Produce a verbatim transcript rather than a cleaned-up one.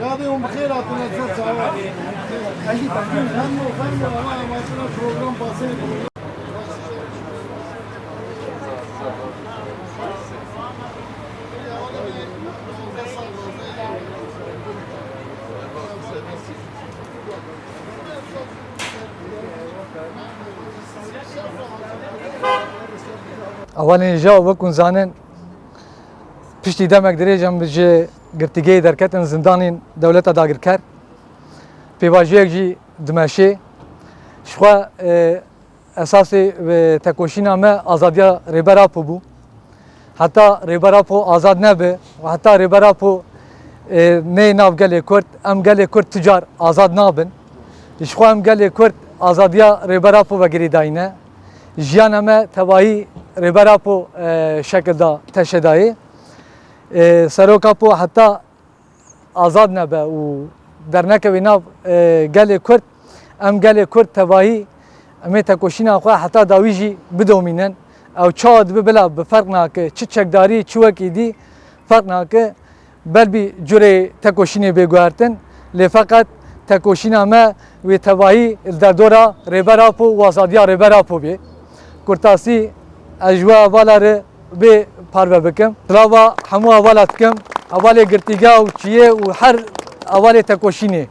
Yadê hûn bi xêr hatine ser çawa. Fermo, fermo, ama, ama program basê. Awalên ja wekun zanin, piştî demek dirêj em ji girtîgehê derketin zindanên dewleta dagirker. Pêvajoyek jî dimeşê. Ji xwe, e, esasê, e, tekoşîna me azadiya Rêber Apo bû. Heta Rêber Apo azad nebe û heta Rêber Apo, e, neyê nav gelê Kurd, em gelê Kurd tu car azad nabin. Ji xwe em gelê Kurd azadiya Rêber Apo ve girêdayî ne. Jiyana me tevahî Rêber Apo, e, şekil da teşedayê. E, Serok Apo heta azad nebe û dernekevê nav, e, gelê Kurd, em gelê Kurd tevahî em ê tekoşîna xwe heta dawî jî bidomînin. Ew çawa dibe bila bi ferq nake, çi çekdarî, çi wekî dî ferq nake. Belbî curê tekoşînê bê guhertin, lê feqet tekoşîna me wê tevahî li derdora Rêber Apo û azadiya Rêber Apo bê. Kurtasî ez ji we hevala re bê parve bikim. Silava hemû hevala dikim. Hevalê girtîgeha û çiyê û her hevalê tekoşînê.